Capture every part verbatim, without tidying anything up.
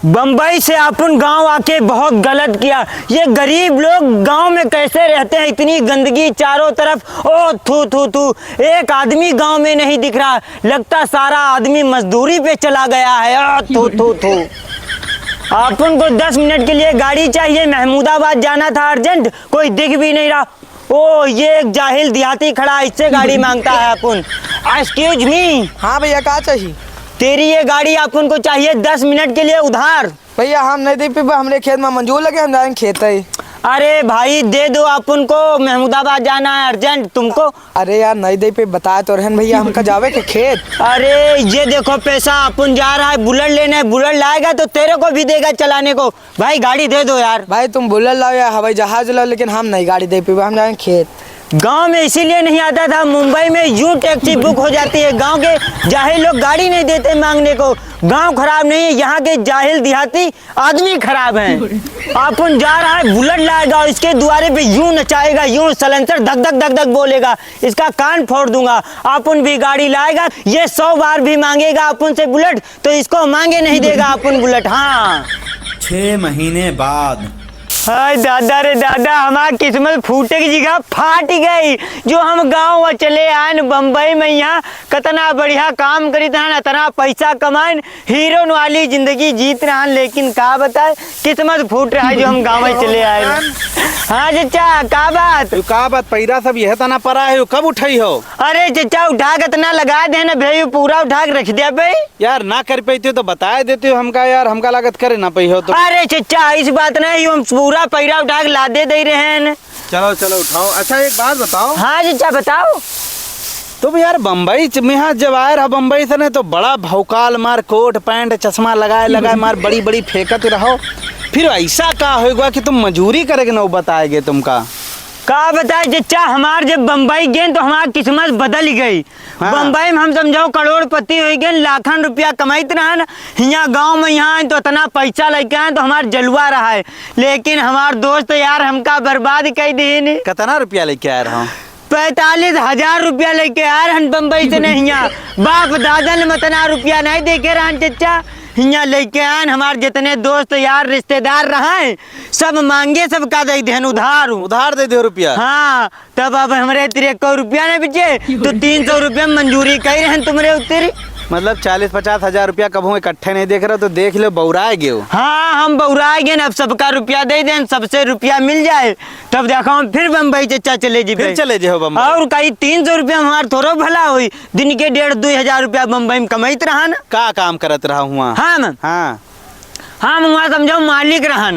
बम्बई से अपन गांव आके बहुत गलत किया। ये गरीब लोग गांव में कैसे रहते हैं, इतनी गंदगी चारों तरफ। ओ थू थू थू, एक आदमी गांव में नहीं दिख रहा, लगता सारा आदमी मजदूरी पे चला गया है। ओ थू थू थू। अपन को दस मिनट के लिए गाड़ी चाहिए, महमूदाबाद जाना था अर्जेंट, कोई दिख भी नहीं रहा। ओ, ये एक जाहिल देहाती खड़ा, इससे गाड़ी मांगता है अपन। Excuse me। हाँ भैया, का चाहिए? तेरी ये गाड़ी अपन को चाहिए दस मिनट के लिए उधार। भैया, हम नहीं दे पे, हमरे खेत में मंजूर लगे, हम जाएंगे खेत ही। अरे भाई, दे दो अपन को, महमूदाबाद जाना है अर्जेंट तुमको। अरे यार, नहीं दे पे, बताए तो रहन भैया, हमका जावे के खेत। अरे, ये देखो पैसा, अपन जा रहा है बुलेट लेने, बुलेट लाएगा तो तेरे को भी देगा चलाने को। भाई, गाड़ी दे दो यार। भाई, तुम बुलेट लाओ या हवाई जहाज लाओ, लेकिन हम नहीं गाड़ी दे पीबे, हम जाएंगे खेत। गांव में इसीलिए नहीं आता था, मुंबई में यूं टैक्सी बुक हो जाती है। गांव के जाहिल लोग गाड़ी नहीं देते मांगने को। गांव खराब नहीं है, यहाँ के जाहिल देहाती आदमी खराब हैं। अपन जा रहा है, बुलेट लाएगा, इसके दुआरे पे यूं नचाएगा, यूं सलेंसर धक धक धक धक बोलेगा, इसका कान फोड़ दूंगा। अपन भी गाड़ी लाएगा, ये सौ बार भी मांगेगा अपन से बुलेट, तो इसको मांगे नहीं देगा अपन बुलेट। हाँ। छह महीने बाद। हाय दादा रे दादा, हमार किस्मत फूटे की जगह फाट गई। जो हम गाँव चले आयन बम्बई में, यहाँ कितना बढ़िया काम करित रहन, इतना पैसा कमायन, हीरोन वाली जिंदगी जीत रहन, लेकिन का बताए, किस्मत फूट रहा है जो हम गाँव चले आए। हाँ चचा, का बात? तू का बात, पैरा सब यह तना परा है, कब उठाई हो? अरे चचा, उठा के इतना लगा दे ना भैया, पूरा उठा के रख दिया भाई। यार, ना कर पाते तो बताए देते हो हमका यार, हमका लागत करे ना पाई हो तो। अरे चचा, इस बात नहीं, हम पूरा पैरा उठा के लादे दे रहे हैं। चलो, चलो, उठाओ। अच्छा, एक बात बताओ। हाँ चचा, बताओ। तुम यार बम्बई च-, में यहाँ जब आए रहा बम्बई से ने, तो बड़ा भौकाल मार कोट पैंट चश्मा लगाए लगाए मार बड़ी बड़ी फेंकत रहो, फिर ऐसा का होएगा कि तुम मजूरी करे के नौबत आएगे तुमका? का बताए चचा, हमार जब बम्बई गए तो हमार किस्मत बदल गई। हाँ। बम्बई में हम समझो करोड़पति होइ गए, लाखन रुपया कमाइत रहन। हियाँ गाँव में यहाँ आए तो इतना पैसा लेके आए तो हमार जलवा रहा है, लेकिन हमार दोस्त यार हमका बर्बाद कर दीन। कितना रुपया लेके आए रहा? पैंतालीस हजार रुपया लेके आए रहन बम्बई से ने हियाँ। बाप दादन में इतना रुपया नहीं देखे रहन चचा। हियाँ लेके आयन, हमार जितने दोस्त यार रिश्तेदार रहे, सब मांगे, सबका दे देन उधार। उधार दे दे रुपया? हाँ, तब अब हमरे तिरे एको रुपया नहीं बचे, तो तीन सौ रुपया में मंजूरी कही रहन तुमरे उत्तरी। मतलब चालीस पचास हजार रुपया कबहूँ इकट्ठे नहीं देख रहे, तो देख लो, बौराए गयो। हाँ, हम बौराए गए, अब सबका रुपया दे देन, सबसे रुपया मिल जाए, तब देखो हम फिर बम्बई चचा चले जी फिर भाई। चले जे हो बम्बई। और कहीं तीन सौ रुपया हमार थोड़ो भला होई, दिन के डेढ़ दुई हजार रुपया बम्बई में कमाइत रहा ना। का काम करत रहा हुआ? हाँ, मैम। हाँ। हम हुआ समझो मालिक रहन।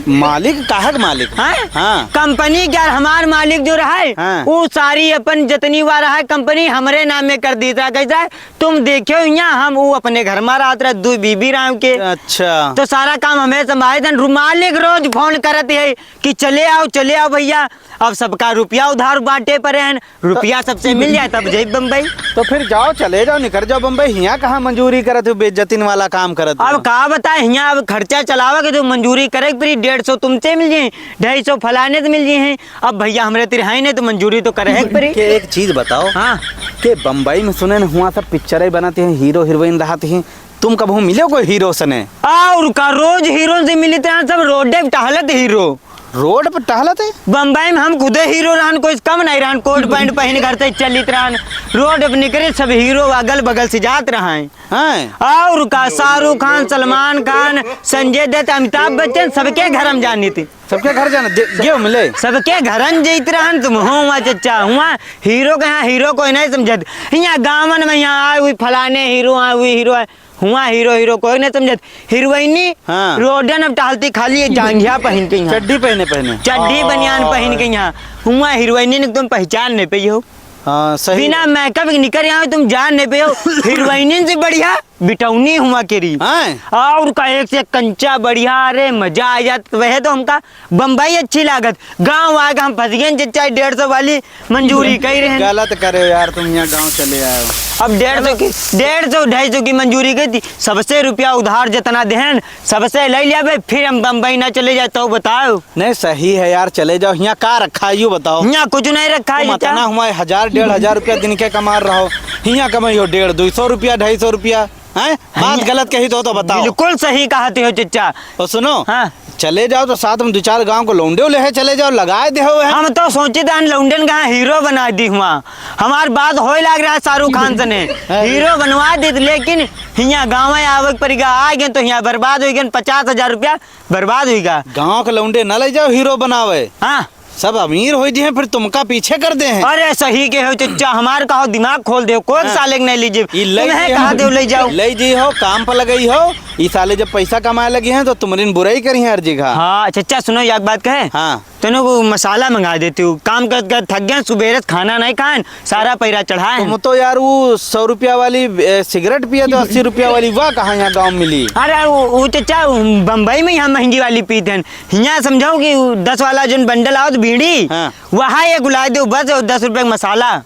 मालिक? काहे के मालिक? हैं? हाँ। कंपनी के, यार, हमार मालिक जो रहे, हाँ। वो सारी अपन जितनी हुआ रहा है कंपनी हमरे नाम में कर दी था। कैसा है? तुम देखो यहाँ, हम वो अपने घर में रहत रहे, दो बीबी राम के। अच्छा। तो सारा काम हमें संभाले थे। रू-, मालिक रोज फोन करत है कि चले आओ, चले आओ भैया। अब सबका रुपया उधार बांटे पड़े हैं, रुपया सबसे मिल जाए तब जाई बम्बई। तो फिर जाओ, चले जाओ, निकल जाओ बम्बई। हियाँ कहाँ मंजूरी करत हो, बेइज्जतिन वाला काम करत हो? अब का बताए, हियाँ अब खर्चा चलावे के तो मंजूरी करे के पड़ी, डेढ़ सौ तुमसे मिल जाए, ढाई सौ फलाने से मिल जाए हैं। अब भैया हमरे तिर है नहीं तो मंजूरी तो करे के पड़ी। के एक चीज बताओ। हाँ। के बम्बई में सुने न हुआ सब पिक्चर बनत हैं, हीरो हीरोइन रहत हैं, तुम कबहूँ मिले कोई हीरो सने? और का, रोज हीरो से मिलित रहन, सब रोडे पे टहलत हीरो। रोड पे टहलत है? बम्बई में हम खुदे हीरो रहन, कोई कम नहीं रहन, कोट पैंट पहन घर से चलित रहन, रोड पे निकरे सब हीरो अगल बगल से जात रहन। हैं? और का, शाहरुख खान, सलमान खान, संजय दत्त, अमिताभ बच्चन, सबके घर हम जानित। सबके घर जाना, दे-, गेहूं मिले? सबके घरन जइत रहन तुम, हो हुआ चचा, हुआ हीरो के यहाँ हीरो कोई नहीं समझत। हियाँ गाँवन में यहाँ आए हुई फलाने हीरो, आए हुई हीरो है, हुआ हीरो हीरो कोई नहीं समझत। हीरोइनी हाँ। रोडन अब टहलती खाली ये जांघिया पहन के यहाँ। चड्ढी पहने पहने। चड्ढी बनियान पहन के यहाँ। हुआ हीरोइनी ने तुम पहचान नहीं पाई हो। हाँ, सही। बिना मेकअप के निकर यहाँ तुम जान नहीं पाई हो। हीरोइनी से बढ़िया बिटौनी हुआ केरी। हाँ। और का एक से कंचा बढ़िया, अरे मजा आ जात। वह तो हमका बम्बई अच्छी लागत, गाँव आए के हम फंस गए, चाहे डेढ़ सौ वाली मंजूरी कही रहे। गलत करे हो यार, तुम यहाँ गाँव चले आए हो। अब डेढ़ सौ की, डेढ़ सौ, ढाई सौ की मंजूरी कही थी, सबसे रुपया उधार जितना देहन, सबसे ले लिया बे, फिर हम बम्बई ना चले जाए तो बताओ। नहीं, सही है यार, चले जाओ। यहाँ का रखा है, यू बताओ। यहाँ कुछ नहीं रखा है, तुम इतना हुआ है, हजार, डेढ़ हजार रुपया दिन के कमा रहा हो, हियाँ कमाई हो डेढ़, दुई सौ रुपया, ढाई सौ रुपया, हैं? बात हियाँ गलत कही तो, तो बताओ। बिल्कुल सही कहते हो चचा। और सुनो, हाँ। चले जाओ तो साथ में दो चार गाँव को लौंडे लेहे चले जाओ, लगाए देहो है। हम तो सोचित हन लौंडन का हीरो बना दी हुआ। हमार बात होए लाग रहा है शाहरुख खान से ने। अरे। हीरो बनवा दी, लेकिन हियाँ गाँव में आवे के पड़ेगा, आ गए तो हियाँ बर्बाद होइ गए, पचास हजार रुपया बर्बाद होइगा। गाँव के लौंडे न ले जाओ हीरो बनावे। हाँ। सब अमीर होइ जिहे, फिर तुमका पीछे कर दे हैं। अरे सही कहे हो चचा, हमार का हो दिमाग खोल दे, कौन हाँ। साले के नहीं लीजिए। ई ले तुम्हें जी कहा हो, दे ले जाओ। ले जी हो, काम पर लगई हो, ई साले जब पैसा कमाए लगी हैं तो तुमरिन बुराई करी हैं हर जगह। हाँ चचा सुनो, एक बात कहे। हाँ। तनो को मसाला मंगा देती हूँ, काम कर कर थक गए, सुबेरे से खाना नहीं खाएन, सारा पैरा चढ़ाए हैं। तुम तो यार वो सौ रुपया वाली, ए, सिगरेट पिए तो अस्सी रुपया वाली, वह कहाँ यहाँ गाँव मिली? अरे वो, वो चचा, वो बम्बई में यहाँ महंगी वाली पीते हैं। हियाँ समझाओ कि वो दस वाला जोन बंडल आओ तो बीड़ी, हाँ। वहाँ ये गुलाए दो बस, और दस रुपये का मसाला।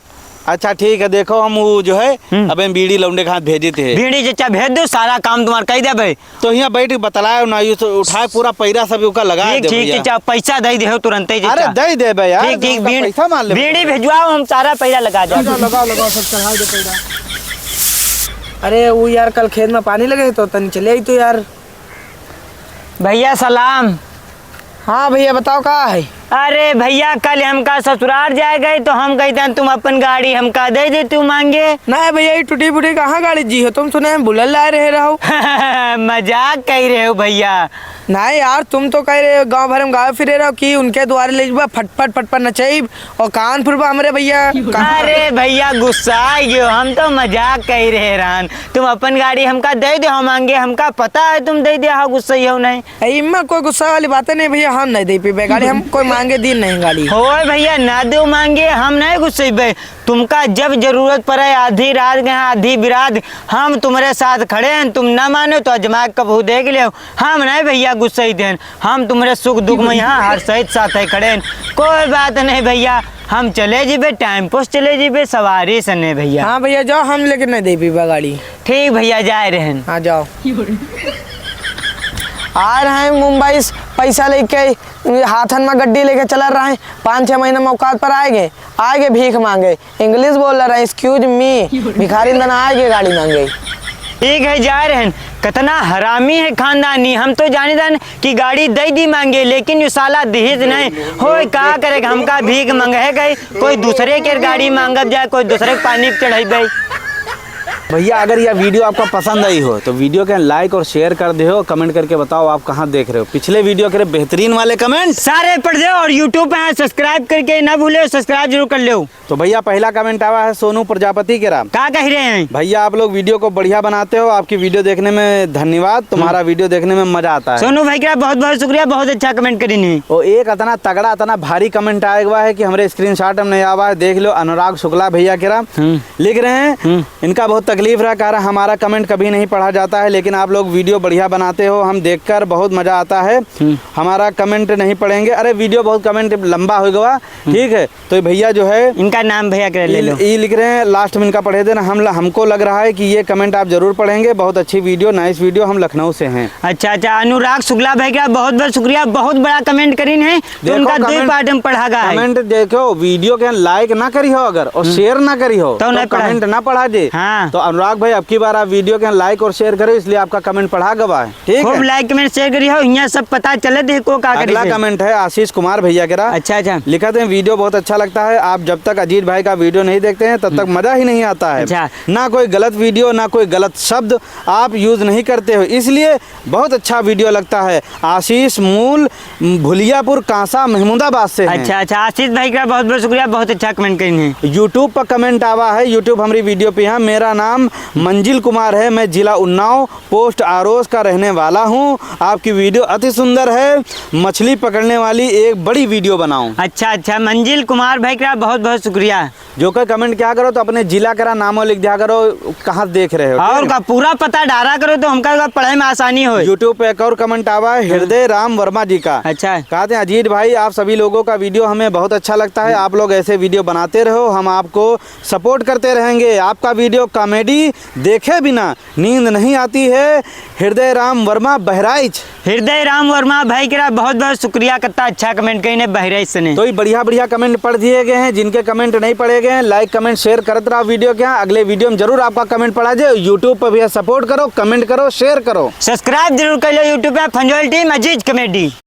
अच्छा ठीक है, देखो हम वो जो है, हम्म। अबे बीड़ी लौंडे के हाथ भेजे थे। बीड़ी चचा भेज दो, सारा काम तुम्हारा कह दे भाई। तो हियाँ बैठ के बतलाए ना, ये तो उठाए पूरा पैरा सब ओका लगा ठीक, दे ठीक, भैया। चचा, पैसा दे दे हो तुरंते ही अरे चचा। दे दे बे यार, ठीक, ठीक, उनका बीड़ी, पैसा मान ले बीड़ी बे। भिजवाओ, हम सारा पैरा लगा दे। लगाओ, लगाओ, लगाओ, सब चढ़ा दे पैरा। अरे वो यार, कल खेत में पानी लगे तो तनी चले आई तो यार। भैया सलाम। हाँ भैया, बताओ का है? अरे भैया, कल हमका ससुराल जाए गए तो हम कहते हैं तुम अपन गाड़ी हमका दे देते हो मांगे। नहीं भैया, ये टूटी फूटी कहाँ गाड़ी जी हो? तुम सुने हैं बुलेट लाए रहे रहो। मजाक कह रहे हो भैया। नहीं यार, तुम तो कह रहे हो गाँव भर में गाँव फिरे रहो कि उनके द्वारे ले जबा फटफट फटफट नचैब और कान फुरबा हमरे भैया। अरे भैया गुस्सा आ गयो, हम तो मजाक कह रहे रहन। तुम अपन गाड़ी हमका दे दे, हम मांगे, हमका पता है तुम दे दे, हाँ गुस्सा ही हो नहीं। ए, इम्मा कोई गुस्सा वाली बातें नहीं भैया, हम नहीं दे पीबे गाड़ी, हम कोई मांगे दिन नहीं गाड़ी। होए भैया, ना दो मांगे, हम नहीं गुस्सेबे। तुमका जब जरूरत पड़े, आधी रात के आधी बिरात, हम तुम्हारे साथ खड़े हैं। तुम ना मानो तो आजमा के कबहू देख लियो, हम नहीं भैया गुस्सेई देन। हम तुम्हारे सुख दुख में यहाँ हर सहित साथ है खड़े हैं। कोई बात नहीं भैया, हम चले जीबे, टेम्पो से चले जीबे, सवारी से नहीं भैया। हाँ भैया जाओ, हम लेके नहीं दे पीबे गाड़ी। ठीक भैया, जाए रहन। हाँ जाओ। आ रहे हैं मुंबई से पैसा लेके, हाथन में गड्डी लेके चला रहे हैं। पाँच छः महीना में औकात पर आएंगे, आएंगे भीख मांगे, इंग्लिश बोल रहे हैं, "Excuse me", भिखारी तना आएंगे गाड़ी मांगे। ठीक है, जा रहे हैं। कितना हरामी है खानदानी, हम तो जाने दान कि गाड़ी दे दी मांगे, लेकिन यू साला दिहित नहीं। होए का करे, हमका भीख मंगे गई, कोई दूसरे के गाड़ी मांगब जाए, कोई दूसरे के पानी पे चढ़ाई भाई। भैया, अगर यह वीडियो आपका पसंद आई हो, तो वीडियो के like और share कर दे हो, comment करके बताओ आप कहाँ देख रहे हो। पिछले वीडियो के बेहतरीन वाले comment सारे पढ़ दे और YouTube पे हैं, subscribe करके ना भूले, subscribe जरूर कर लो। तो भैया, पहला comment आवा है सोनू प्रजापति के राम। का कह रहे हैं? भैया, आप लोग वीडियो को बढ़िया बनाते हो, आपकी वीडियो देखने में धन्यवाद, तुम्हारा हम्म। वीडियो देखने में मजा आता है। सोनू भाई का बहुत बहुत शुक्रिया, बहुत अच्छा comment करीन है। और एक इतना तगड़ा, इतना भारी comment आए हुआ है कि हमरे screenshot में नहीं आवा है, देख लो, अनुराग शुक्ला भैया के राम। हम्म। लिख रहे हैं, हम्म। इनका बहुत तकलीफ रहा, कह रहा, "हमारा comment कभी नहीं पढ़ा जाता है, लेकिन आप लोग वीडियो बढ़िया बनाते हो, हम देखकर बहुत मजा आता है, हम्म। हमारा comment नहीं पढ़ेंगे।" अरे, वीडियो बहुत comment लंबा हो गवा, हम्म। ठीक है, तो ये भैया जो है, इनका नाम भैया के ले ई, लो। ई लिख रहे हैं, last में इनका पढ़े देना, हम ल-, हमको लग रहा है कि ये comment आप जरूर पढ़ेंगे। बहुत अच्छी वीडियो, nice वीडियो, हम लखनऊ से हैं। अच्छा, अच्छा, अनुराग शुक्ला भाई का बहुत बहुत शुक्रिया, बहुत बड़ा comment करीन है। तो देखो उनका दो comment, part में पढ़ा गा है। Comment देखो, वीडियो के like ना करी हो अगर और हम्म। Share ना करी हो, तो तो नहीं पढ़ा। Comment ना पढ़ा जे। हाँ। तो अनुराग भाई, अब की बार आप वीडियो के like और share करो, इसलिए आपका comment पढ़ा गवा है, ठीक खूब है? Like, comment, share करी हो, यहाँ सब पता चले, देखो का करी अगला से। Comment है आशीष कुमार भैया के रहा। अच्छा, अच्छा। लिखा थे, "वीडियो बहुत अच्छा लगता है, आप जब तक अजीत भाई का वीडियो नहीं देखते हैं, तब तक हम्म। मजा ही नहीं आता है। अच्छा। ना कोई गलत वीडियो, ना कोई गलत शब्द आप use नहीं करते हो, इसलिए बहुत अच्छा वीडियो लगता है।" आशीष मूल भुलियापुर कांसा महमूदाबाद से हैं। अच्छा, अच्छा, आशीष भाई का बहुत बहुत शुक्रिया, बहुत अच्छा comment करीन है। YouTube पर comment आवा है, YouTube हमारी वीडियो पे है। मेरा नाम मंजिल कुमार है, मैं जिला उन्नाव, पोस्ट आरोस का रहने वाला हूँ। आपकी वीडियो अति सुंदर है, मछली पकड़ने वाली एक बड़ी वीडियो बनाओ। अच्छा, अच्छा, मंजिल कुमार भाई का बहुत बहुत शुक्रिया। जो कोई comment क्या करो तो अपने जिला करा नामो लिख दिया करो, कहाँ देख रहे हो, और ठीक है? का पूरा पता डारा करो तो हमका का पढ़े में आसानी होए। YouTube पे एक और comment आवा है हम्म। हृदय राम वर्मा जी का। अच्छा। कहते हैं, "अजीत भाई, आप सभी लोगों का वीडियो हमें बहुत अच्छा लगता है, हम्म। आप लोग ऐसे वीडियो बनाते रहो, हम आपको support करते रहेंगे। आपका वीडियो comedy डी देखे बिना नींद नहीं आती है, हृदय राम वर्मा बहराइच। हृदय राम वर्मा भाई केरा बहुत बहुत शुक्रिया, कत्ता अच्छा comment कइने बहराइच से ने। तो ई बढ़िया बढ़िया comment पढ़ दिए गए हैं, जिनके comment नहीं पढ़े गए हैं, like comment share करत रहा video के। हाँ, अगले video में जरूर आपका comment पढ़ा जाए। YouTube पर भैया support करो, comment करो, share करो। Subscribe जरूर कर लो YouTube पे फंजोल team अजीज comedy।